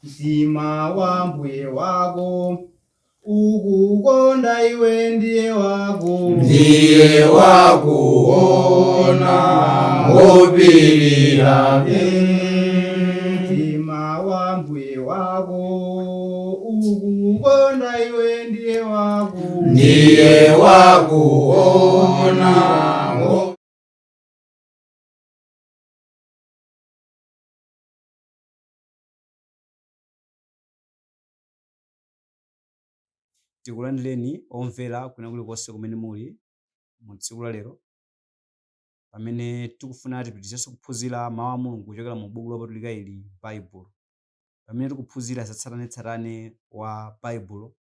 Mtima wa mbuye wako ukukonda iwe ndiye wako Ndiye wakuona ngopirira. Mtima wa mbuye wako ukukonda iwe ndiye wako Ndiye wakuona. Tikulandireni omvera kwina kulikonse kumene muli mu tsiku la lero, pamene tikufuna tipitirizenso kuphunzira mawu a Mulungu kuchokera mu buku lopatulika ili, Baibulo. Pamene tikuphunzira za tsatanetsatane wa Baibulo,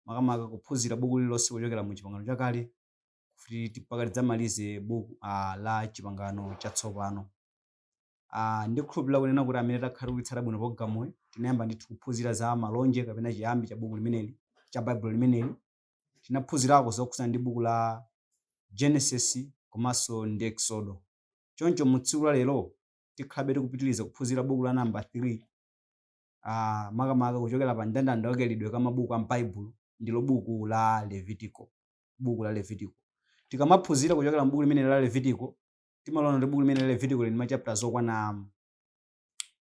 makamaka kuphunzira buku lililonse kuchokera mu Chipangano Chakale kuti mpaka tidzamalize buku la Chipangano Chatsopano. Ndikhulupirira kunena kuti amene takhala tikuitsata bwino pologalamuyi, tinayamba ndithu kuphunzira za malonje kapena chiyambi cha buku limeneli, cha Baibulo limeneli. Tinaphunzirako zokhudzana ndi buku la Genesis komanso ndi Exodo. Choncho mu tsiku la lero tikhalabe tikupitiriza kuphunzira buku la namba 3, makamaka kuchokera pa mndandanda wa kawerengedwe ka mabuku a m'Baibulo, ndilo buku la Levitiko. Buku la Levitiko. Tikamaphunzira kuchokera m'buku limeneli la Levitiko, timaliona kuti buku limene la Levitiko lili ndi ma chapters okwana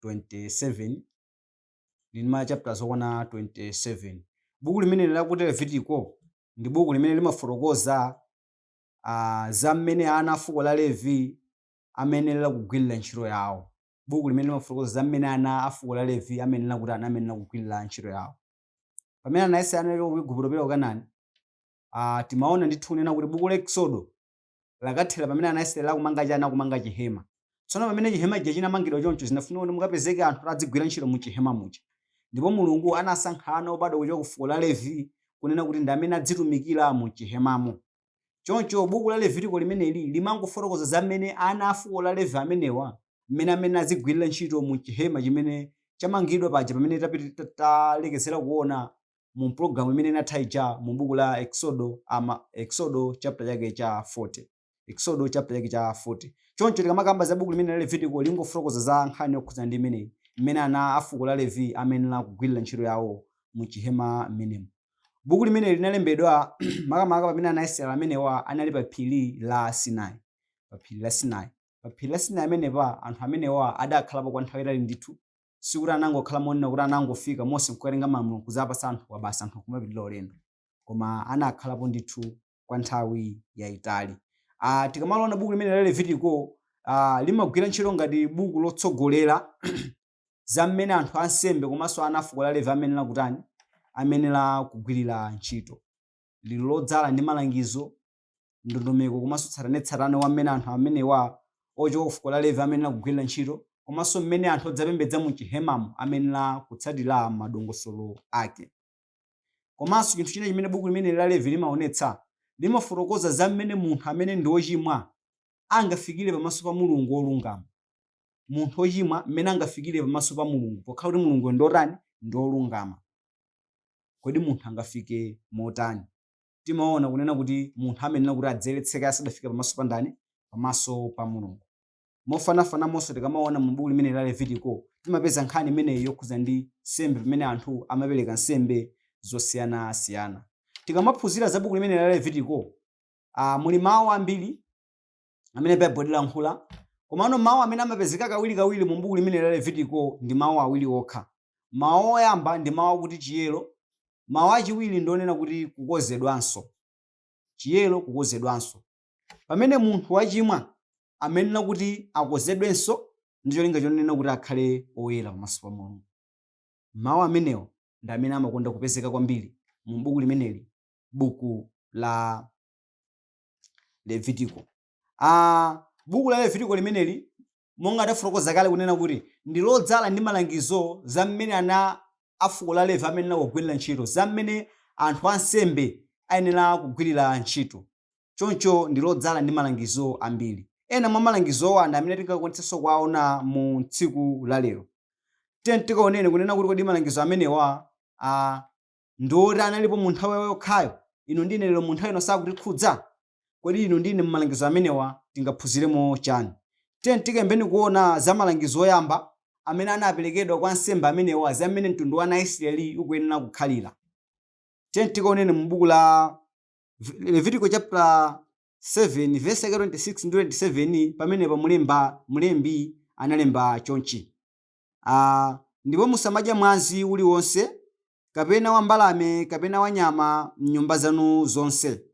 27, lili ndi ma chapters okwana 27. Buku limene lakuti Levitiko ndi buku limene limafotokoza za mmene ana a fuko la Levi amayenera kugwirira ntchito yawo. Buku limene limafotokoza za mmene ana a fuko la Levi amayenera kuti amayenera kugwirira ntchito yawo. Pamene ana a Israeli anali ku Igupto kupita ku Kanani, timaona ndithu kunena kuti buku la Exodo lakathera pamene ana a Israeli akumanga chani? Akumanga chihema. Tsono pamene chihema chija chinamangidwa choncho, zinafunika kuti mukapezeke anthu kuti adzigwira ntchito mu chihema muja. Ndipo Mulungu anasankha ana obadwa kuchoka ku fuko la Levi kunena kuti ndi amene adzitumikira mu chihemamo. Choncho buku la Levitiko limeneli limangofotokoza za mmene ana a fuko la Levi amenewa mmene amene azigwirira ntchito mu chihema chimene chamangidwa paja pamene talekezera kuona mu pulogalamu imene inatha ija mu buku la Exodo, Exodo chapter chake cha 40. Exodo chapter chake cha 40. Choncho tikamakamba za buku limene la Levitiko, lingofotokoza za nkhani yokhudzana ndi imeneyi, mmene ana a fuko la Levi amayenera kugwirira ntchito yawo mu chihema mmenemo. Buku limeneli linalembedwa makamaka pamene ana a Israeli amenewa anali pa phiri la Sinai. Pa phiri la Sinai. Pa phiri la Sinai amenepa anthu amenewa adakhalapo kwa nthawi yaitali ndithu. Sikuti anangokhala monena kuti anangofika Mose nkukatenga malamulo nkudzapatsa anthuwa basi anthu nkumapitirira ulendo. Koma anakhalapo ndithu kwa nthawi yaitali. Tikamaliona buku limene la Levitiko, limagwira ntchito ngati buku lotsogolera za mmene anthu ansembe komanso ana a fuko la Levi amayenera kutani, amayenera kugwirira ntchito. Lili lodzala ndi malangizo, ndondomeko komanso tsatanetsatane wa mmene anthu amenewa ochoka ku fuko la Levi amayenera kugwirira ntchito komanso mmene anthu odzapembedza mu chihemamo amayenera kutsatira madongosolo ake. Komanso chinthu china chimene buku limeneli la Levi limaonetsa, limafotokoza za mmene munthu amene ndi wochimwa angafikire pamaso pa Mulungu wolungama. Munthu wochimwa mmene angafikire pamaso pa Mulungu pokhala kuti Mulunguyo ndi wotani? Ndi wolungama. Kodi munthu angafike motani? Timaona kunena kuti munthu amayenera kuti adziyeretse kaye asadafike pamaso pa ndani? Pamaso pa Mulungu. Mofanafanamonso tikamaona mu buku limeneli la Levitiko, timapeza nkhani imeneyi yokhudza ndi nsembe pamene anthu amapereka nsembe zosiyanasiyana. Tikamaphunzira za buku limeneli la Levitiko, muli mawu ambiri amene Baibulo lilankhula, komano mawu amene amapezeka kawirikawiri mu buku limeneli la Levitiko ndi mawu awiri okha. Mawu oyamba ndi mawu akuti chiyero, mawu achiwiri ndi onena kuti kukonzedwanso. Chiyero, kukonzedwanso. Pamene munthu wachimwa, amayenera kuti akonzedwenso ndi cholinga chonena kuti akhale oyera pamaso pa Mulungu. Mawu amenewa ndi amene amakonda kupezeka kwambiri mu buku limeneli, buku la Levitiko. Buku la Levitiko limeneli, monga tafotokoza kale kunena kuti ndi lodzala ndi malangizo za mmene ana a fuko la Levi amayenera kugwirira ntchito, za mmene anthu ansembe ayenera kugwirira ntchito. Choncho ndi lodzala ndi malangizo ambiri. Ena mwa malangizowa ndi amene tingakwanitsenso kuwaona mu tsiku la lero. Tiyeni tikaoneni kunena kuti kodi malangizo amenewa ndi oti analipo mu nthawi yawo yokhayo, inu ndi ine lero mu nthawi ino sakutikhudza? Kodi inu ndi ine mu malangizo amenewa tingaphunziremo chani? Tiyeni tikayambeni kuona za malangizo oyamba amene anaperekedwa kwa ansembe amenewa za mmene mtundu wa ana a Israeli ukuyenera kukhalira. Tiyeni tikaoneni mu buku la Levitiko chapter 7 verse yake 26 ndi 27. Pamenepa mulembi analemba chonchi: Ndipo musamadya mwazi uliwonse, kapena wa mbalame kapena wa nyama, m'nyumba zanu zonse.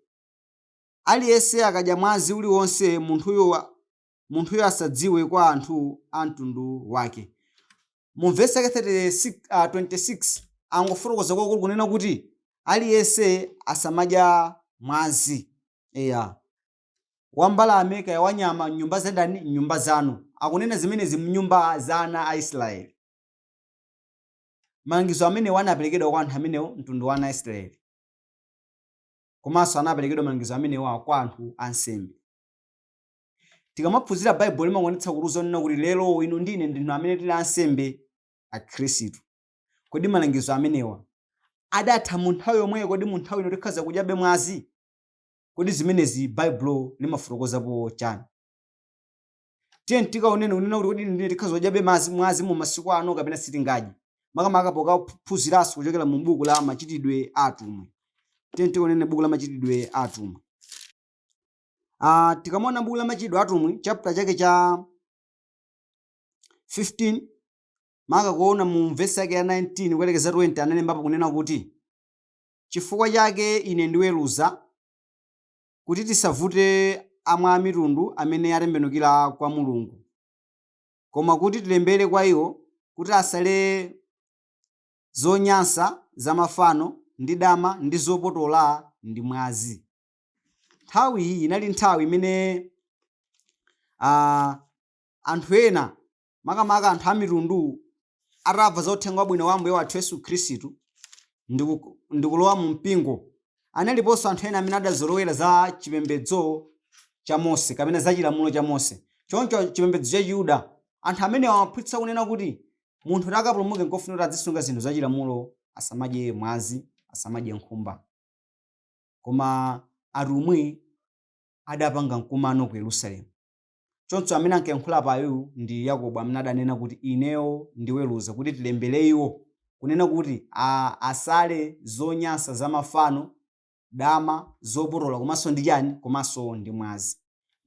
Aliyense akadya mwazi uliwonse, munthuyo asadziwe kwa anthu a mtundu wake. Mu vesi yake 36, 26 angofotokoza kwakulu kunena kuti aliyense asamadya mwazi, eya, wa mbalame kaya wa nyama, m'nyumba za ndani? M'nyumba zanu. Akunena zimenezi m'nyumba za ana a Israeli. Malangizo amenewo anaperekedwa kwa anthu amenewo, mtundu wa ana a Israeli, komanso anaperekedwa malangizo amenewa kwa anthu ansembe. Tikamaphunzira Baibulo, limaonetsa kuti zonena kuti lero inu ndine ndinu amene tili ansembe akhristu. Kodi malangizo amenewa adatha mu nthawi yomweyo? Kodi mu nthawi ino tikhoza kudyabe mwazi? Kodi zimenezi Baibulo limafotokozapo chani? Tiye tikaoneni kunena kuti kodi ndine tikhoza kudyabe mwazi mu masiku ano kapena sitingadye, makamaka pokaphunziranso kuchokera mu buku la Machitidwe a Atumwi. Tiye tikaoneni buku la Machitidwe a Atumwi. Tikamaona buku la Machitidwe a Atumwi chapter chake cha 15, maka kuona mu vesi yake ya 19 kuelekeza 20, analembapo kunena kuti, "Chifukwa chake ine ndiweruza kuti tisavute amwe a mitundu amene atembenukira kwa Mulungu, koma kuti tilembere kwa iwo kuti asale zonyansa za mafano, ndi dama, ndi zopotola, ndi mwazi." Nthawi iyi inali nthawi imene anthu ena, makamaka anthu a mitundu, atamva za uthenga wabwino wa Ambuye wathu Yesu Khristu ndikulowa mu mpingo, analiponso anthu ena amene adazolowera za chipembedzo cha Mose kapena za chilamulo cha Mose, choncho chipembedzo cha Chiyuda. Anthu amenewa amaphunzitsa kunena kuti munthu kuti akapulumuke nkofuna kuti azisunga zinthu za chilamulo, asamadye mwazi, asamadye nkhumba. Koma atumwi adapanga mkumano ku Yerusalemu. Choncho amene ankayankhula payu ndi Yakobo, amene adanena kuti, "Ineyo ndiweruza kuti tilembere iwo kunena kuti asale zonyansa za mafano, dama, zopotola, komanso ndi chani? Komanso ndi mwazi."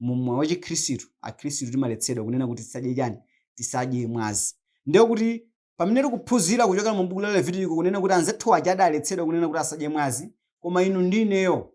Mu moyo wa chikhristu, akhristu timaletsedwa kunena kuti tisadye chani? Tisadye mwazi. Ndiye kuti pamene tikuphunzira kuchokera mu buku la Levitiko kunena kuti anzathu aja adaletsedwa kunena kuti asadye mwazi, koma inu ndi ineyo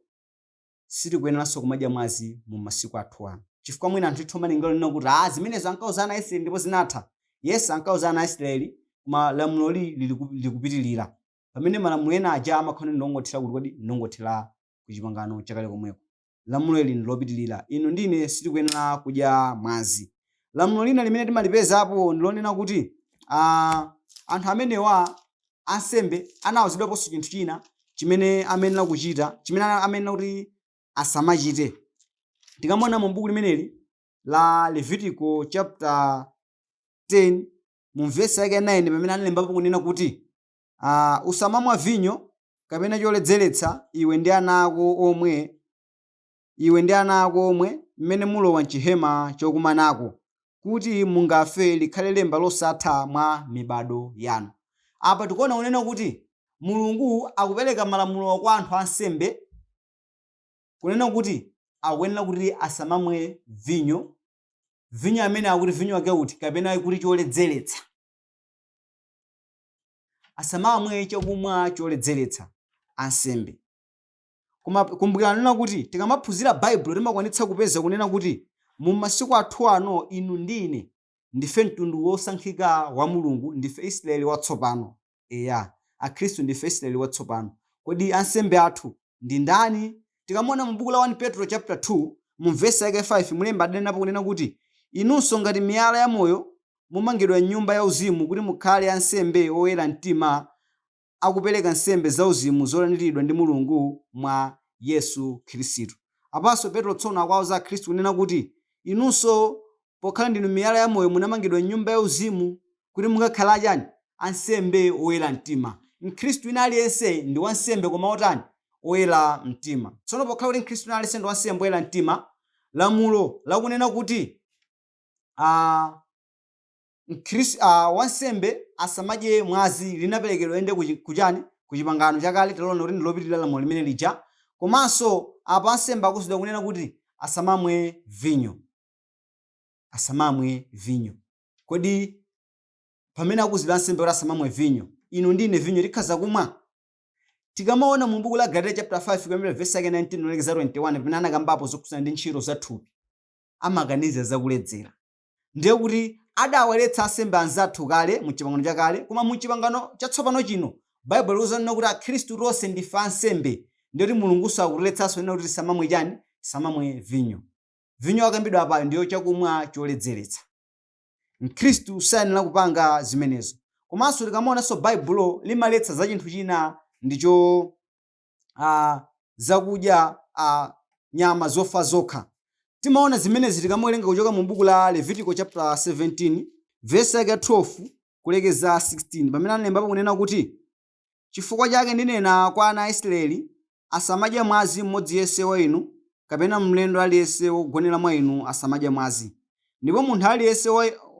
sitikuyeneranso kumadya mwazi mu masiku athu ano, chifukwa mwina anthu ithu malingaliro nena kuti zimenezo ankauza ana a Israeli ndipo zinatha. Yes, ankauza ana a Israeli, koma lamuloli likupitilira, pamene malamulo ena aja amakhala ndongothera kuti kodi ndongothera ku Chipangano Chakale komweko. Lamulo ili ndilopitilira. Inu ndine sitikuyenera kudya mwazi. Lamulo lina limene timalipezapo ndilonena kuti anthu amenewa ansembe anawuzidwaponso chinthu china chimene amayenera kuchita, chimene amayenera kuti asamachite. Tikamaona mu buku limeneli la Levitico chapter 10, mu vesi yake ya 9, pamene analembapo kunena kuti, "Usamamwa vinyo kapena choledzeretsa, iwe ndi ana ako omwe, mmene mulowa mchihema chokumanako, kuti mungafe; likhale lemba losatha mwa mibado yanu." Apa tikuona kunena kuti Mulungu akupereka malamulo kwa anthu ansembe kunena kuti akuyenera kuti asamamwe vinyo, vinyo amene akuti vinyo wake uti, kapena kuti choledzeretsa, asamamwe chakumwa choledzeretsa ansembe. Koma kumbukirani nena kuti tikamaphunzira Baibulo timakwanitsa kupeza kunena kuti mu masiku athu ano inu ndi ine ndife mtundu wosankhika wa Mulungu, ndife Israeli watsopano. Eya, akhristu ndife Israeli watsopano. Kodi ansembe athu ndi ndani? Tikamaona mu buku la 1 Petro chapter 2, mu vesi yake 5, mulemba adanenapo kunena kuti, "Inunso ngati miyala ya moyo mumangidwa nyumba yauzimu, kuti mukhale ansembe oyera mtima, akupereka nsembe zauzimu zolandiridwa ndi Mulungu mwa Yesu Khristu." Apanso Petro tsono akuwauza akhristu kunena kuti inunso pokhala ndinu miyala ya moyo munamangidwa nyumba yauzimu kuti mukakhala achani? Ansembe oyera mtima. Mkhristu wina aliyense ndi wansembe, koma otani? Oyera mtima. Tsono pokhala kuti mkhristu wina aliyense ndi wansembe oyera mtima, lamulo lakunena kuti Wansembe asamadye mwazi linaperekedwa ende kuchani? Ku chipangano chakale. Tiliona kuti ndilopitirira lamulo limene lija. Komanso apa ansembe akuzidwa kunena kuti asamamwe vinyo, asamamwe vinyo. Kodi pamene akuzidwa ansembe kuti asamamwe vinyo, inu ndine vinyo tikhaza kumwa? Tikamaona mu buku la Galatiya chapter 5 kuyambira verse yake 19 kulekeza 21, pamene anakambapo zokhudzana ndi ntchito za thupi, amakaniza zakuledzera. Ndiye kuti adawaletsa ansembe anzathu kale mu chipangano chakale, koma mu chipangano chatsopano chino Baibulo likuzanena kuti Akhristu tonse ndife ansembe. Ndiye kuti Mulungunso akutiletsanso kunena kuti tisamamwe chani? Tisamamwe vinyo. Vinyo akambidwa apayo ndiyo chakumwa choledzeretsa. Mkhristu sayenera kupanga zimenezo. Komanso tikamaonanso Baibulo limaletsa za chinthu china, ndicho zakudya nyama zofa zokha. Timaona zimenezi tikamawerenga kuchoka mu buku la Levitico chapter 17 verse yake 12 kulekeza 16, pamene analembapo kunena kuti, "Chifukwa chake ndinena kwa ana a Israeli, asamadya mwazi mmodzi yense wa inu, kapena mlendo aliyense wogonera mwa inu asamadya mwazi. Ndipo munthu aliyense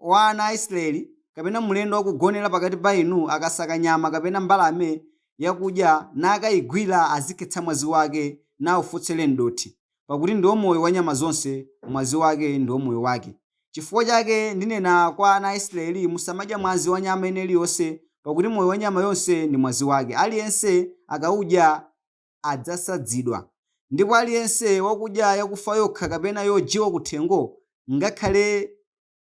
wa ana a Israeli, kapena mlendo wakugonera pakati pa inu, akasaka nyama kapena mbalame yakudya, nakayigwira, azikhetsa mwazi wake, naufotsere m'dothi, pakuti ndiwo moyo wa nyama zonse, mwazi wake ndiwo moyo wake. Chifukwa chake ndinena kwa ana a Israeli, musamadya mwazi wa nyama ina iliyonse, pakuti moyo wa nyama yonse ndi mwazi wake. Aliyense akaudya adzasadzidwa. Ndipo aliyense wakudya yakufa yokha kapena yojiwa kuthengo, ngakhale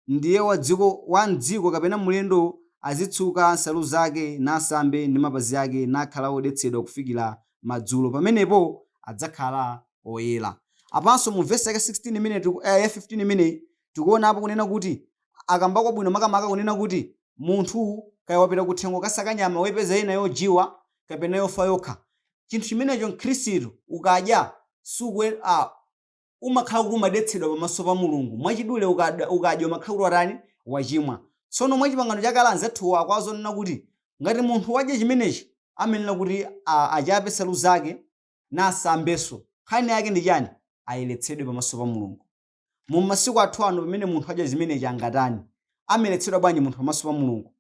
ndiye wa m'dziko kapena mlendo, azitsuka nsalu zake, nasambe ndi mapazi ake, nakhala wodetsedwa kufikira madzulo; pamenepo adzakhala oyera." Apanso mu vesi yake 16 imene ya 15 imene tikuonapo kunena kuti akamba kwabwino makamaka kunena kuti munthu kaya wapita kuthengo kasaka nyama, wepeza ina yojiwa kapena yofa yokha, chinthu chimenecho Mkhristu ukadya umakhala kuti umadetsedwa pamaso pa Mulungu. Mwachidule, ukadya umakhala kuti watani? Wachimwa. Tsono mwa chipangano chakale anzathuwa akwazonena kuti ngati munthu wadya chimenechi, amenena kuti achape nsalu zake nasambenso. Nkhani yake ndi chani? Ayeretsedwe pamaso pa Mulungu. Mu masiku athu ano, pamene munthu adya zimenechi angatani? Ameretsedwa bwanji munthu pamaso pa Mulungu?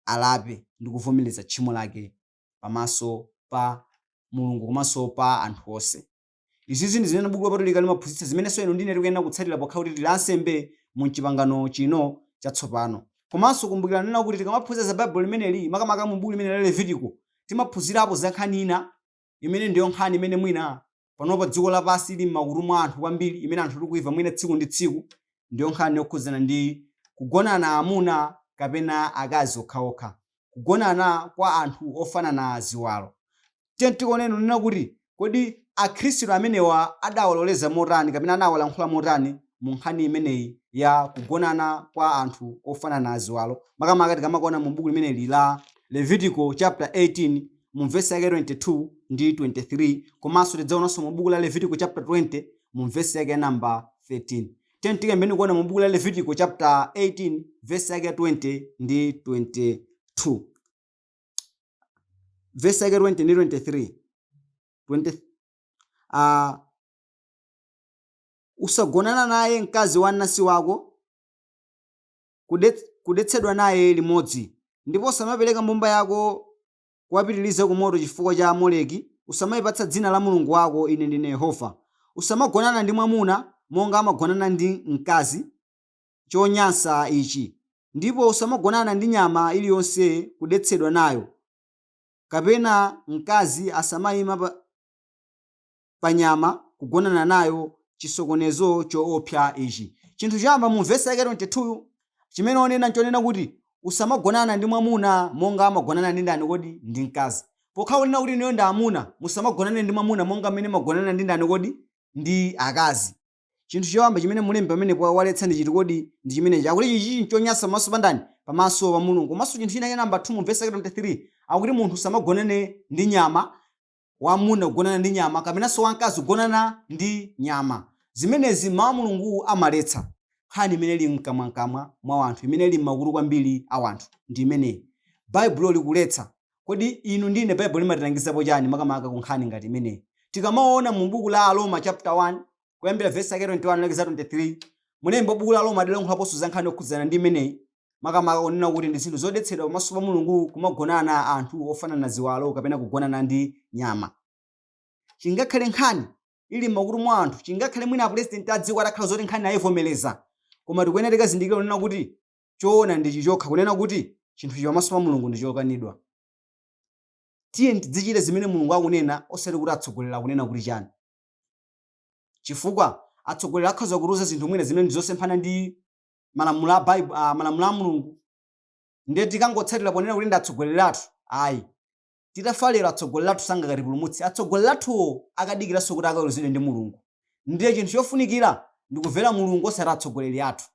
Alape ndi kuvomereza tchimo lake pamaso pa Mulungu komanso pa anthu onse. Izizi ndi zimene Buku Lopatulika limaphunzitsa, zimenenso inu ndine tikuyenera kutsatira pokhala kuti tili ansembe mu chipangano chino chatsopano. Komanso kumbukirani nena kuti tikamaphunzira za Baibulo limeneli, makamaka mu buku limene la Levitiko, timaphunzirapo za nkhani ina imene ndiyo nkhani imene mwina panopa dziko lapansi ili m'makutu mwa anthu kwambiri, imene anthu tikuimva mwina tsiku ndi tsiku, ndiyo nkhani yokhudzana ndi kugonana amuna kapena akazi okhaokha, kugonana kwa anthu ofanana ziwalo. Tiye tikuoneni nena kuti kodi Akhristu amenewa adawaloleza motani kapena anawalankhula motani mu nkhani imeneyi ya kugonana kwa anthu ofanana ziwalo, makamaka tikamakuona mu buku limeneli la Levitico chapter 18 mu vesi yake 22 ndi 23, komanso tidzaonanso mu buku la Levitico chapter 20 mu vesi yake ya namba 13. Tiye tikembeni kuona mu buku la Levitico chapter 18 vesi yake ya 20 ndi 22, vesi yake 20 ndi 23. 20, "Usagonana naye mkazi wa mnansi wako, kudetsedwa naye limodzi. Ndipo usamapereka mbumba yako kuwapitiriza ku moto chifukwa cha Moleki. Usamayipatsa dzina la mulungu wako. Ine ndine Yehova. Usamagonana ndi mwamuna monga amagonana ndi mkazi, chonyansa ichi. Ndipo usamagonana ndi nyama iliyonse kudetsedwa nayo. Kapena mkazi asamayima pa nyama kugonana nayo, chisokonezo choopsa ichi." Chinthu choyamba mu vesi yake 22 chimene onena nchonena kuti usamagonana ndi mwamuna monga amagonana ndi ndani kodi? Ndi mkazi. Pokhala kunena kuti inuyo ndi amuna, musamagonane ndi mwamuna monga mmene magonana ndi ndani kodi? Ndi akazi. Chinthu choyamba chimene mulembi pamenepo waletsa ndi chiti kodi? Ndi chimenechi. Akuti ichi nchonyansa pamaso pa ndani? Pamaso pa Mulungu. Komanso chinthu china cha namba 2 mu vesi yake 23 akuti munthu usamagonane ndi nyama, wamuna kugonana ndi nyama kapenanso wamkazi kugonana ndi nyama. Zimenezi mawu a Mulungu amaletsa. Nkhani imene ili mkamwamkamwa mwa wanthu, imene ili m'makutu kwambiri a wanthu, ndi imeneyi. Baibulo likuletsa. Kodi inu ndine Baibulo limatilangizapo chani makamaka ku nkhani ngati imeneyi? Tikamaona mu buku la Aroma chapter 1 kuyambira vesi yake 21 kulekeza 23, mulembi wa buku la Roma adalankhulaponso za nkhani yokhudzana ndi imeneyi. Makamaka kunena kuti ndi zinthu zodetsedwa pamaso pa Mulungu kumagonana anthu ofanana ziwalo kapena kugonana ndi nyama. Chingakhale nkhani ili m'makutu mwa anthu, chingakhale mwina apurezidenti a dziko atakhala zoti nkhani ayivomereza, koma tikuyenera tikazindikire kunena kuti choona ndi ichi chokha, kunena kuti chinthuchi pamaso pa Mulungu ndi chokanidwa. Tiyeni tidzichita zimene Mulungu akunena osati kuti atsogoleri akunena kuti chani. Chifukwa atsogoleri akhoza kutiuza zinthu mwina zimene ndi zosemphana ndi malamulo a Bible, malamulo a Mulungu. Ndiye tikangotsatira ponena kuti ndi atsogoleri athu, ayi. Titafa lero atsogoleri athu sangakatipulumutse. Atsogoleri athuwo akadikiranso kuti akaweruzidwe ndi Mulungu. Ndiye chinthu chofunikira ndi kumvera Mulungu osati atsogoleri athu.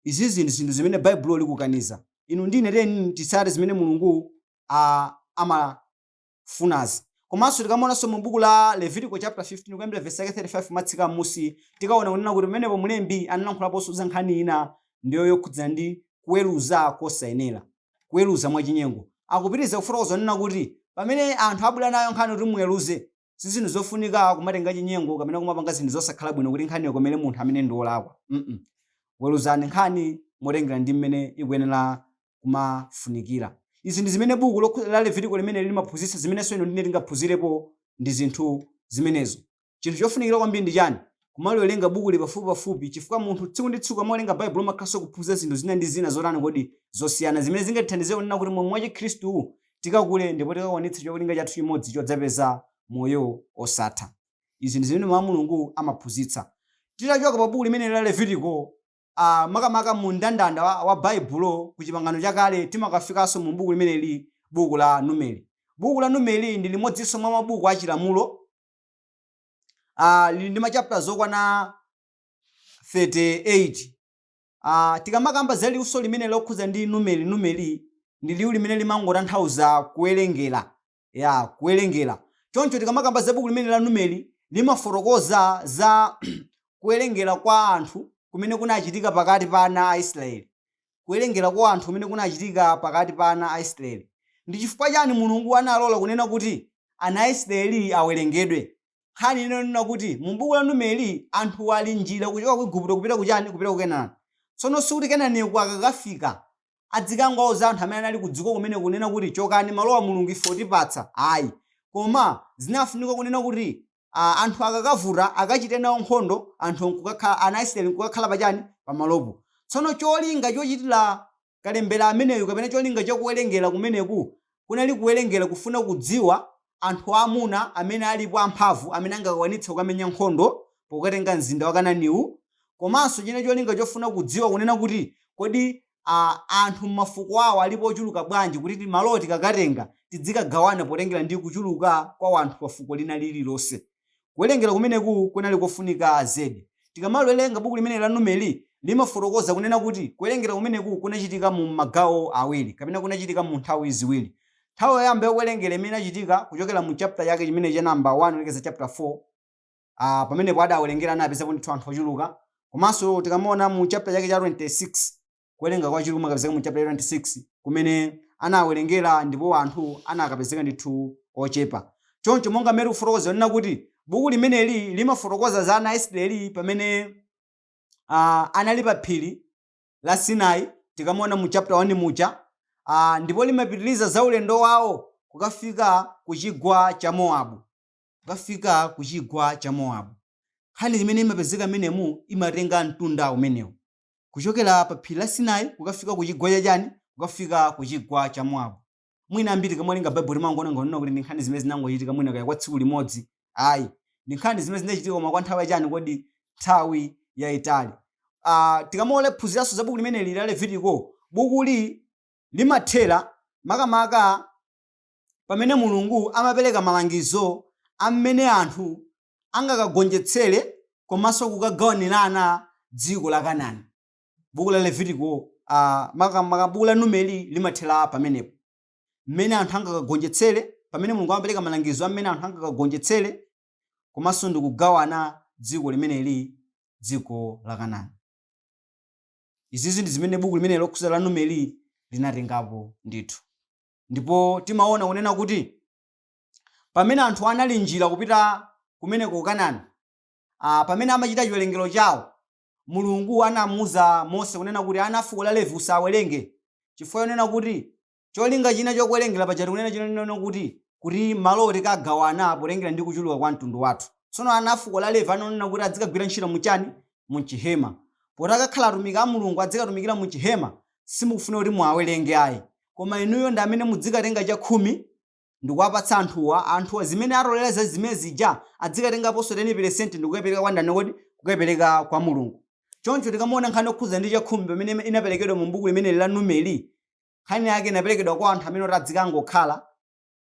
Izizi ndi zinthu zimene Baibulo likukaniza. Inu ndi ine tiyeni titsate zimene Mulungu amafunazi. Komanso tikamaonanso mu buku la Levitiko chapter 15 kuyambira vesi yake 35 kumatsika m'musi, tikaona kunena kuti pamenepo mlembi analankhulaponso za nkhani ina ndiyo yokhudzana ndi kuweruza kosayenera, kuweruza mwachinyengo. Akupitiriza kufotokoza kunena kuti pamene anthu abwera nayo nkhani kuti muweruze, si zinthu zofunika kumatenga chinyengo kapena kumapanga zinthu zosakhala bwino kuti nkhani ikomere munthu amene ndi wolakwa. Mm Weruzani nkhani motengera ndi mmene ikuyenera kumafunikira. Izi ndi zimene buku la Levitiko limene limaphunzitsa, zimenenso inu ndi ine tingaphunzirepo ndi zinthu zimenezo. Chinthu chofunikira kwambiri ndi chani? Kumaliwerenga bukuli pafupipafupi chifukwa munthu tsiku ndi tsiku ukamawerenga Baibulo umakhalanso kuphunzira zinthu zina ndi zina zotani kodi? Zosiyana zimene zingatithandize kunena kuti moyo wa Chikhristu tikakule ndipo tikakwanitse cholinga chathu chimodzi chodzapeza moyo osatha. Izi ndi zimene Mawu a Mulungu amaphunzitsa. Titachoka pa buku limeneli la Levitiko, makamaka mu mndandanda wa Baibulo ku Chipangano Chakale, timakafikanso mu buku limeneli, buku la Numeri. Buku la Numeri ndi limodzinso mwa mabuku a chilamulo. Lili ndi machapters okwana 38. Tikamakamba za liwuso limene lokhudza ndi Numeri, Numeri ndi liwu limene limangotanthauza kuwerengera. Ya, kuwerengera. Choncho tikamakamba za buku limene la Numeri, limafotokoza za kuwerengera kwa anthu kumene kunachitika pakati pa ana a Israeli. Kuwerengera kwa anthu kumene kunachitika pakati pa ana a Israeli. Ndi chifukwa chani Mulungu analola kunena kuti ana a Israeli awerengedwe? Nkhani inonena kuti mu buku la Numeri anthu ali njira kuchoka ku Igupto kupita ku chani? Kupita ku Kenani. Tsono sikuti Kenaniko akakafika adzikangowauza anthu amene anali kudziko kumeneko kunena kuti chokani malowa Mulungu ife watipatsa ayi. Koma zinafunika kunena kuti anthu akakavuta akachite nawo nkhondo anthu nkukakhala ana a Israeli nkukakhala pa chani? Pamalopo. Tsono cholinga chochitira kalembera ameneyu kapena cholinga cha kuwerengera kumeneku kunali kuwerengera kufuna kudziwa anthu aamuna amene alipo amphamvu amene angakwanitse kukamenya nkhondo pokatenga mzinda wa Kananiwu, komanso china cholinga chofuna kudziwa kunena kuti kodi anthu m'mafuko awo alipo ochuluka bwanji kuti malowo tikakatenga tidzikagawana potengera ndi kuchuluka kwa anthu pa fuko lina lililonse. Kuwerengera kumeneku kunali kofunika zedi. Tikamaliwerenga buku limeneli la Numeri, limafotokoza kunena kuti kuwerengera kumeneku kunachitika mu magawo awiri kapena kunachitika mu nthawi ziwiri. Nthawi yoyamba yowerengera imene inachitika kuchokera mu chapter chake chimene cha namba 1 kulekeza chapter 4, pamenepo adawerengera anapezapo ndithu anthu ochuluka. Komanso tikamaona mu chapter chake cha 26, kuwerenga kwachiwiri kumakapezeka mu chapter 26 kumene anawerengera ndipo anthu anakapezeka ndithu ochepa. Choncho monga mmene tikufotokoza kunena kuti buku limeneli limafotokoza za ana a Israeli pamene anali pa phiri la Sinai, tikamaona mu chapter 1 muja, ndipo limapitiriza za ulendo wawo kukafika ku chigwa cha Mowabu. Kukafika ku chigwa cha Mowabu. Nkhani imene imapezeka mmenemu imatenga mtunda umenewu. Kuchokera pa phiri la Sinai kukafika ku chigwa cha chani? Kukafika ku chigwa cha Mowabu. Mwina ambiri tikamawerenga Baibulo timangoona ngonena kuti ndi nkhani zimene zinangochitika mwina kaya kwa tsiku limodzi. Ayi. Ndi nkhani zimene zinachitika koma kwa nthawi yachani kodi? Nthawi yayitali. Tikamaphunziranso za buku limeneli la Levitiko, bukuli limathera makamaka pamene Mulungu amapereka malangizo a mmene anthu angakagonjetsere komanso kukagawanirana dziko la Kanani. Buku la Levitiko, makamaka buku la Numeri limathera pamenepo. Mmene anthu angakagonjetsere, pamene Mulungu amapereka malangizo a mmene anthu angakagonjetsere komanso ndi kugawana dziko limeneli, dziko la Kanani. Izizi ndi zimene buku limene lokhuza la Numeri linatengapo ndithu. Ndipo timaona kunena kuti pamene anthu anali njira kupita kumeneko ku Kanani, pamene amachita chiwerengero chawo, Mulungu anamuuza Mose kunena kuti ana a fuko la Levi usawerenge, chifukwa chonena kuti cholinga china chokuwerengera paja tikunena chinonena kuti malo tikagawana potengera ndi kuchuluka kwa mtundu wathu. Tsono ana a fuko la Levi ananena kuti adzikagwira ntchito muchani? Muchihema. Poti akakhala atumiki a Mulungu adzikatumikira muchihema, simukufuna kuti muwawerenge ayi. Koma inuyo ndi amene mudzikatenga chakhumi ndikuwapatsa anthuwa, anthuwa zimene atolera za zimene zija adzikatengaponso 10% ndikukapereka kwa ndani kodi? Kukapereka kwa Mulungu. Choncho tikamaona nkhani yokhudza ndi chakhumi pamene inaperekedwa mu buku limeneli la Numeri, nkhani yake inaperekedwa kwa anthu amene oti adzikangokhala,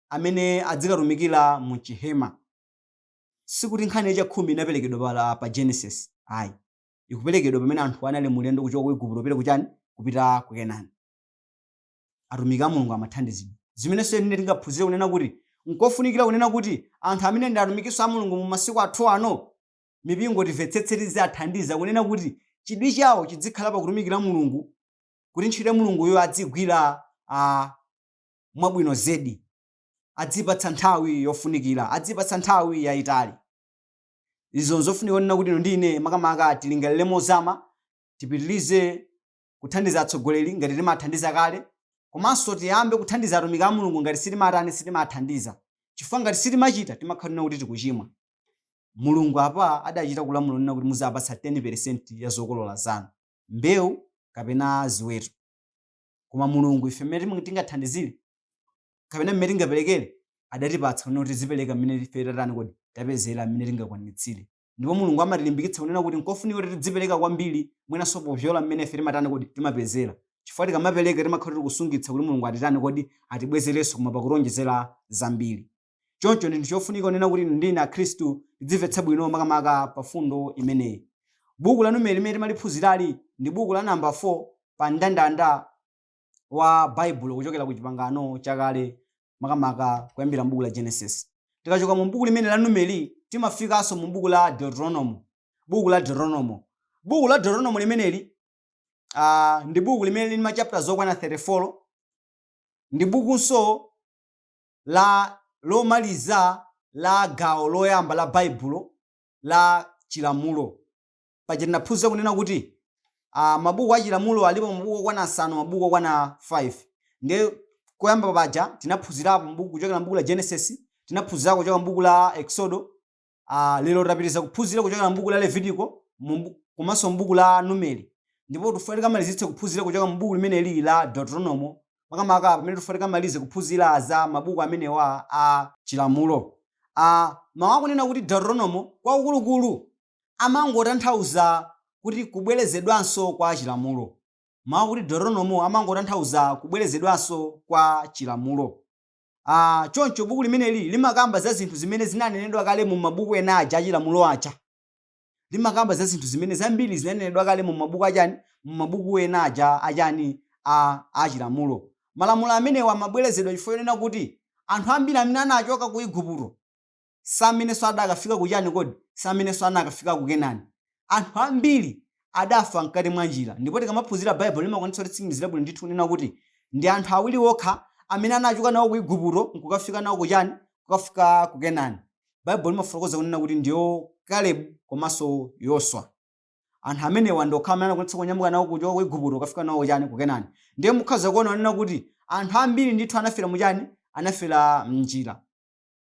amene adzikatumikira mu chihema. Sikuti nkhani ya chakhumi inaperekedwa pa Genesis ayi, ikuperekedwa pamene anthu anali mulendo kuchoka ku Igupto kupita kuchani? Kupita ku Kenani. Atumiki a Mulungu amathandizidwa. Zimenenso ine tingaphunzire kunena kuti nkofunikira kunena kuti anthu amene ndi atumikinso a Mulungu mu masiku athu ano, mipingo timvetsetse, tiziathandiza kunena kuti chidwi chawo chidzikhala pakutumikira Mulungu, kuti ntchito ya Mulunguyo adzigwira mwabwino zedi, adzipatsa nthawi yofunikira, adzipatsa nthawi yayitali. Izo nzofunika kunena kuti inu ndi ine makamaka tilingalire mozama, tipitirize kuthandiza atsogoleri ngati timathandiza kale, komanso tiyambe kuthandiza atumiki a Mulungu ngati sitimatani, sitimathandiza, chifukwa ngati sitimachita timakhala kuti tikuchimwa. Mulungu apa adachita kulamula kunena kuti muzapatsa 10% ya zokolola zanu, mbewu kapena ziweto. Koma Mulungu ife mmene tingathandizire kapena mmene tingaperekere, adatipatsa kunena kuti tizipereka mmene ife tatani kodi, tapezera, mmene tingakwanitsire. Ndipo Mulungu amatilimbikitsa kunena kuti nkofunika kuti tidzipereka kwambiri, mwinanso popyola mmene ife timatani kodi, timapezera, chifukwa tikamapereka timakhala tikusungitsa kuti Mulungu atitani kodi, atibwezerenso, koma pakutionjezera zambiri. Choncho ndi chofunika kunena kuti inu ndi ine akhristu tidzimvetsa bwino makamaka pa fundo imeneyi. Buku la Numeri limene timaliphunzirali ndi buku la namba 4 pa mndandanda wa Baibulo kuchokera ku Chipangano Chakale, makamaka kuyambira m'buku la Genesis. Tikachoka mu buku limene la Numeri, timafikanso mu buku la Deuteronomo. Buku la Deuteronomo, buku la Deuteronomo limeneli ndi buku limene lili ma chapters okwana 34. Ndi bukunso la lomaliza la gawo loyamba la Baibulo la chilamulo. Paja tinaphunzira kunena kuti mabuku a chilamulo alipo mabuku okwana asanu, mabuku okwana 5. Ndiye koyamba paja tinaphunzirapo mbuku kuchokera mbuku la Genesis, tinaphunzirako kuchoka mbuku la Exodo. Lero tapitiriza kuphunzira kuchokera mbuku la Levitiko komanso mbuku la Numeri, ndipo tifuna tikamalizitse kuphunzira kuchoka mbuku limeneli la Deuteronomo, makamaka pamene tifuna tikamalize kuphunzira za mabuku amenewa a chilamulo. Mawu akunena kuti Deuteronomo kwakukulukulu amangotanthauza kuti kubwerezedwanso kwa chilamulo. Mawu akuti Deuteronomo amangotanthauza kubwerezedwanso kwa chilamulo. Choncho buku limeneli limakamba za zinthu zimene zinanenedwa kale mu mabuku ena aja achilamulo aja. Limakamba za zinthu zimene zambiri zinanenedwa kale mu mabuku achani, mu mabuku ena aja achani, a achilamulo. Malamulo amenewa amabwerezedwa chifukwa chonena kuti anthu ambiri amene anachoka ku Igupto samenenso adakafika kuchani kodi, samenenso anakafika ku Kenani. Anthu ambiri adafa mkati mwa njira, ndipo tikamaphunzira Baibulo limakwanitsa kutitsimikizira bwino ndithu kunena kuti ndi anthu awiri okha amene anachoka nawo ku Igupto nkukafika nawo kuchani, kukafika ku Kenani. Baibulo limafotokoza kunena kuti ndiyo Kalebu komanso Yoswa. Anthu amenewa ndi okha amene anakwanitsa kunyamuka nawo kuchoka ku Igupto kukafika nawo kuchani, ku Kenani. Ndiye mukhoza kuona kunena kuti anthu ambiri ndithu anafera muchani, anafera mnjira,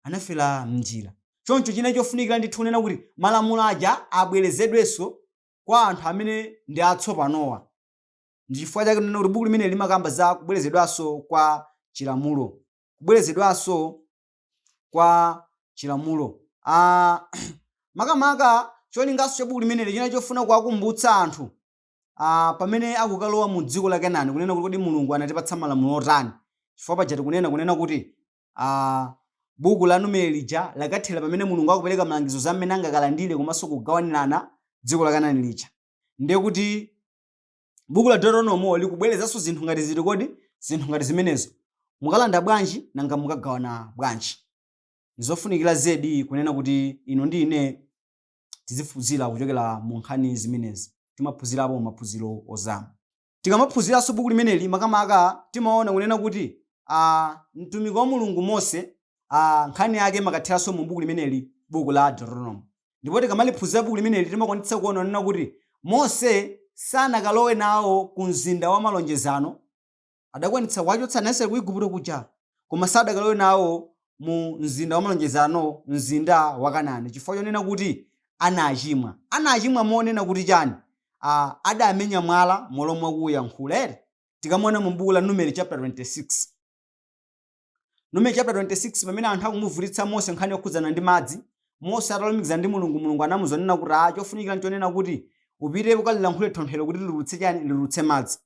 anafera mnjira. Choncho china chofunikira ndithu kunena kuti malamulo aja abwerezedwenso kwa anthu amene ndi atsopanowa. Ndi chifukwa chake kunena kuti buku limene limakamba za kubwerezedwanso kwa chilamulo, kubwerezedwanso kwa chilamulo. Makamaka cholinganso cha buku limeneli china chofuna kuwakumbutsa anthu pamene akukalowa mu dziko la Kenani kunena kuti kodi Mulungu anatipatsa malamulo otani, chifukwa paja tikunena kunena kuti buku la Numeri lija lakathera pamene Mulungu akupereka malangizo za mmene angakalandire komanso kugawanirana dziko la Kanani lija. Ndiye kuti buku la Deuteronomo likubwerezanso zinthu ngati zili kodi, zinthu ngati zimenezo: mukalanda bwanji, nanga mukagawana bwanji? Ndizofunikira zedi kunena kuti inu ndi ine tiziphunzira kuchokera mu nkhani zimenezi. Timaphunzirapo maphunziro ozama tikamaphunziranso buku limeneli. Makamaka timaona kunena kuti mtumiki wa Mulungu Mose, nkhani yake imakatheranso mu buku limeneli, buku la Deuteronomo. Ndipo tikamaliphunzira buku limeneli timakwanitsa kuona kunena kuti Mose sanakalowe nawo ku mzinda wa malonjezano. Adakwanitsa kuwachotsa ana a Israeli ku Igupto kuja, koma sadakalowe nawo mu mzinda wa malonjezano, mzinda wa Kanani, chifukwa chonena kuti anachimwa. Anachimwa monena kuti chani? Adamenya mwala m'malo mwakuyankhula, eti? Tikamaona mu buku la Numeri chapter 26. Numeri chapter 26, pamene anthu akumuvutitsa Mose nkhani yokhudzana ndi madzi, Mose atalumikizana ndi Mulungu, Mulungu anamuuza nena kuti chofunikira nchonena kuti upite ukalilankhule thanthwelo kuti litulutse chani? Litulutse madzi.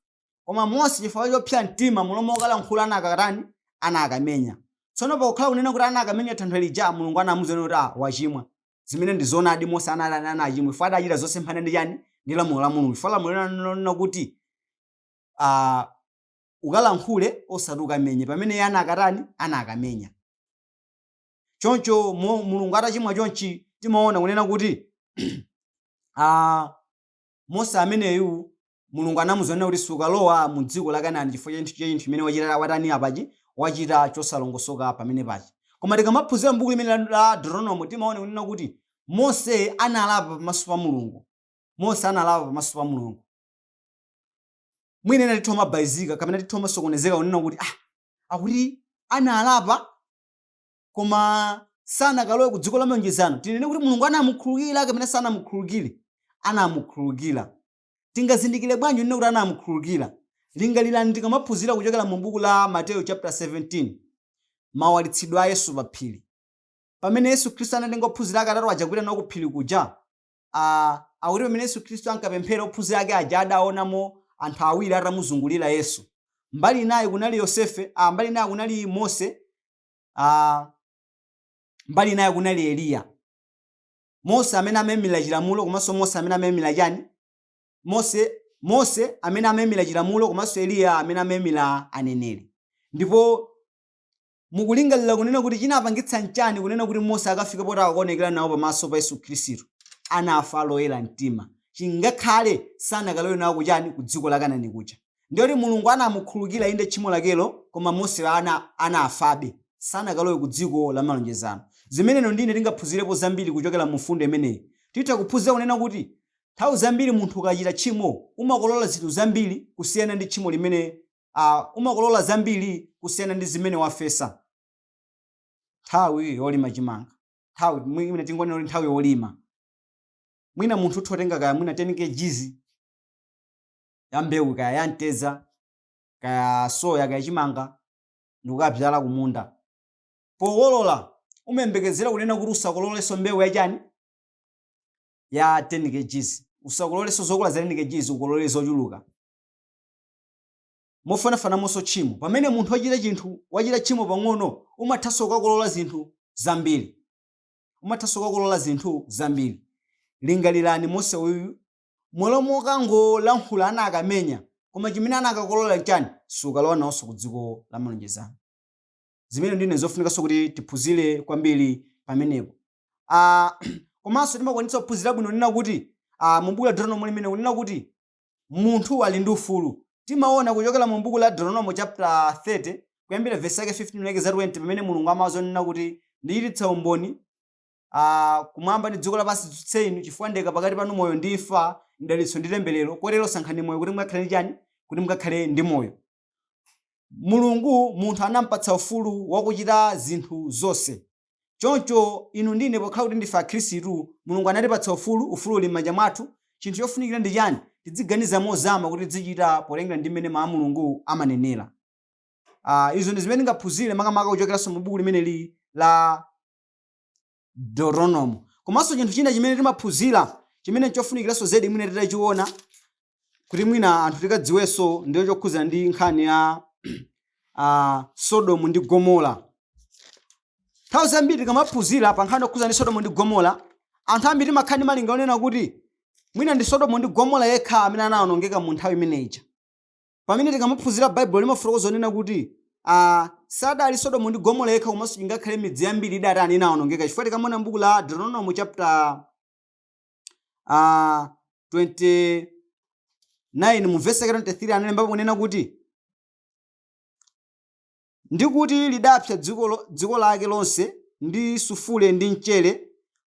Koma Mose, chifukwa chopsa mtima, m'malo mokalankhula anakatani? Anakamenya. Tsono pokhala kunena kuti anakamenya thanthwe lija, Mulungu anamuuza kuti wachimwa. Zimene ndi zoonadi, Mose anatani? Anachimwa chifukwa adachita zosemphana ndi chani? Ndi lamulo la Mulungu. Chifukwa lamulo linanena kuti ukalankhule osati ukamenye, pamene iye anakatani? Anakamenya. Choncho Mulungu atachimwa chonchi, timaona kunena kuti Mose ameneyu Mulungu anamuuza kunena kuti sukalowa mu dziko la Kanani chifukwa cha chinthu chimene wachita, watani apachi, wachita chosalongosoka pamene pachi. Koma tikamaphunzira m'buku limene la Deuteronomy, timaona kunena kuti Mose analapa pamaso pa Mulungu. Mose analapa pamaso pa Mulungu. Mwina ena titha kumabayizika kapena titha kumasokonezeka kunena kuti akuti analapa koma sanakalowe ku dziko la malonjezano. Tinene kuti Mulungu anamukhululukira kapena sanamukhululukire? Anamukhululukira. Tingazindikire bwanji kunena kuti anamukhululukira? Lingalirani tikamaphunzira kuchokera mu buku la Mateyu chapter 17, mawalitsidwe a Yesu pa phiri. Pamene Yesu Khristu anatenga ophunzira ake atatu aja kupita nawo ku phiri kuja, akuti pamene Yesu Khristu ankapemphera, ophunzira ake aja adaonamo anthu awiri atamuzungulira Yesu. Mbali inayi kunali Yosefe, mbali inayi kunali Mose, mbali inayi kunali Eliya. Mose amene amaimira chilamulo komanso Mose amene amaimira chani? Mose amene amaimira chilamulo komanso Eliya amene amaimira aneneri. Ndipo mukulingalira kunena kuti chinapangitsa nchani kunena kuti Mose akafika poti akaonekera nawo pamaso pa Yesu Khristu? Anafa loyera mtima. Chingakhale sanakalowe nawo kuchani? Ku dziko la Kanani kuja. Ndiye kuti Mulungu anamukhululukira inde tchimo lakelo, koma Mose anafabe. Sanakalowe ku dziko la malonjezano. Zimene inu ndi ine tingaphunzirepo zambiri kuchokera mu mfundo imeneyi. Titha kuphunzira kunena kuti nthawi zambiri munthu ukachita tchimo umakolola zinthu zambiri kusiyana ndi tchimo limene umakolola zambiri kusiyana ndi zimene wafesa. Nthawi yolima chimanga, nthawi mwina tingonena kuti nthawi yolima, mwina munthu utha kutenga kaya mwina 10 kgs ya mbewu, kaya ya mtedza, kaya soya, kaya chimanga, ndikukabzala kumunda. Pokolola umayembekezera kunena kuti usakololenso mbewu yachani? Ya 10 kgs. Usakololenso zokolola za 10 kgs, ukolole zochuluka. Mofanafanamonso tchimo, pamene munthu wachita chinthu, wachita tchimo pang'ono, umathanso kukakolola zinthu zambiri. Umathanso kukakolola zinthu zambiri. Lingalirani Mose uyuyu, m'malo mokangolankhula anakamenya, koma chimene anakakolola nchani? Sukalowa nawonso ku dziko la malonjezano. Zimene ndine zofunikanso kuti tiphunzire kwambiri pamenepo. Komanso timakwanitsa kuphunzira bwino kunena kuti mu buku la Deuteronomy limene kunena kuti munthu ali ndi ufulu. Timaona kuchokera mu buku la Deuteronomy chapter 30 kuyambira verse yake 15 kulekeza 20, pamene Mulungu amawuza kunena kuti ndichititsa umboni kumwamba ndi dziko lapansi zitsutse inu, chifukwa ndaika pakati panu moyo ndi imfa, mdalitso ndi temberero, kotero sankhani moyo kuti mukakhale ndi chani? Kuti mukakhale ndi moyo. Mulungu munthu anampatsa ufulu wakuchita zinthu zonse. Choncho inu ndi ine pokhala kuti ndife Akhristu, Mulungu anatipatsa ufulu, ufulu uli m'manja mwathu. Chinthu chofunikira ndi chani? Tidziganiza mozama kuti tidzichita potengera ndi mmene mawu a Mulungu amanenera. Izo ndi zimene tingaphunzire makamaka kuchokeranso mu buku limeneli la Deuteronomy. Komanso chinthu china chimene timaphunzira chimene nchofunikiranso zedi mwina titachiona kuti mwina anthu tikadziwenso, ndiyo chokhudzana ndi nkhani ya Sodomu ndi Gomora. Nthawi zambiri tikamaphunzira pa nkhani yokhudzana ndi Sodomu ndi Gomora, anthu ambiri timakhala ndi malingaliro onena kuti mwina ndi Sodomu ndi Gomora yekha amene anawonongeka mu nthawi imeneyi. Pamene tikamaphunzira Baibulo limafotokoza onena kuti sadali Sodomu ndi Gomora yekha, komanso ingakhale midzi yambiri idatani? Inawonongeka. Chifukwa tikamaona m'buku la Deuteronomy chapter 29 mu verse yake 23, analembapo kunena kuti ndi kuti lidapsa dziko lake lonse ndi sufule ndi mchere,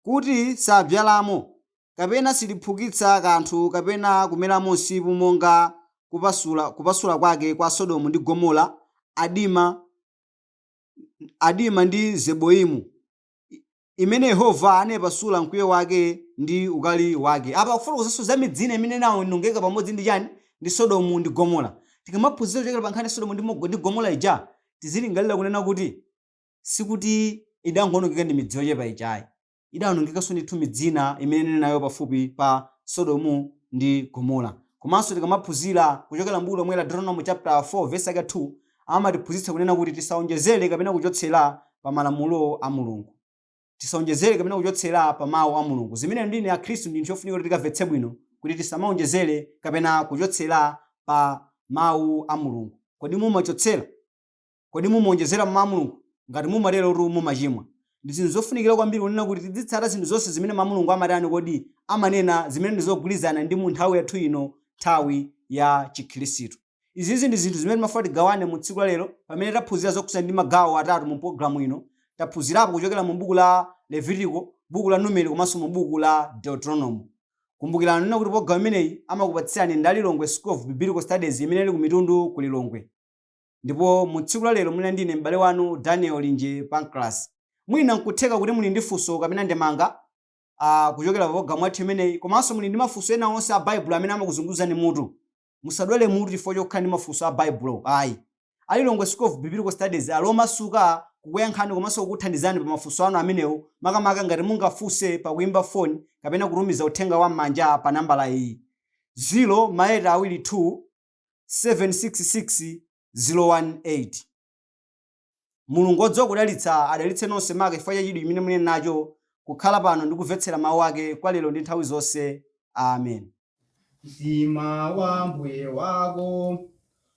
kuti sabzalamo. Kapena siliphukitsa kanthu kapena kumeramo msipu monga kupasula kwake kwa Sodomu ndi Gomora, Adima ndi Zeboimu, imene Yehova anayipasula mkwiyo wake ndi ukali wake. Apa kufotokozanso za midzi ina imene inawonongeka pamodzi ndi chani? Ndi Sodomu ndi Gomora. Tikamaphunzira kuchokera pa nkhani ya Sodomu ndi Gomora ija, tizilingalira kunena kuti sikuti idangoonongeka ndi midzi yochepa ijayi, idawonongekanso ndithu midzi ina imene inali nayo pafupi pa Sodomu ndi Gomora. Komanso tikamaphunzira kuchokera m'buku lomwe la Deuteronomy chapter 4 verse yake 2, amatiphunzitsa kunena kuti tisaonjezere kapena kuchotsera pa malamulo a Mulungu, tisaonjezere kapena kuchotsera pa mawu a Mulungu. Zimene ndine akhristu ndi chofunika kuti tikamvetse bwino kuti tisamaonjezere kapena kuchotsera pa mawu a Mulungu. Kodi mumachotsera? Kodi mumaonjezera pa mawu a Mulungu? Ngati mumatero, mumachimwa. Ndi zinthu zofunikira kwambiri kunena kuti tizitsata zinthu zonse zimene mawu a Mulungu amatani kodi amanena, zimene ndi zogwirizana ndi mu nthawi yathu ino, nthawi ya Chikhristu. Izizi ndi zinthu zimene timafuna tigawane mu tsiku la lero pamene taphunzira zokhudzana ndi magawo atatu mu pologalamu ino. Taphunzirapo kuchokera mu buku la Levitiko, buku la Numeri komanso mu buku la Deuteronomy. Kumbukirani kunena kuti pologalamu imeneyi amakupatsirani ndi Lilongwe School of Biblical Studies imene ili ku Mitundu ku Lilongwe. Ndipo mu tsiku la lero muli ndine m'bale wanu Daniel Linje Pancras. Mwina nkutheka kuti muli ndi funso kapena ndemanga kuchokera pa pologalamu yathu imeneyi, komanso muli ndi mafunso ena onse a Baibulo amene amakuzunguzani mutu. Musadwale mutu chifukwa chokhala ndi mafunso a Baibulo ayi. A Lilongwe School of Biblical Studies ali omasuka kukuyankhani komanso kukuthandizani pa mafunso anu amenewo, makamaka ngati mungafunse pakuimba foni kapena kutumiza uthenga wa m'manja pa nambala iyi: 0 maeta awiri 2 766 018. Mulungu odziwa kudalitsa adalitse nonse maka chifukwa cha chidwi chimene muli nacho kukhala pano ndi kumvetsera mawu ake kwa lero ndi nthawi zonse. Amen. Mtima wa mbuye wako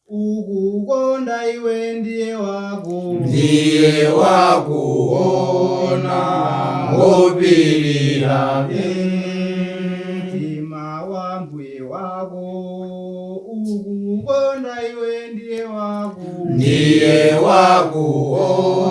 ukukonda iwe ndiye wako. Ndiye wakuona ngopirira. Mtima wa mbuye wako ukukonda iwe ndiye wako. Ndiye wakuona.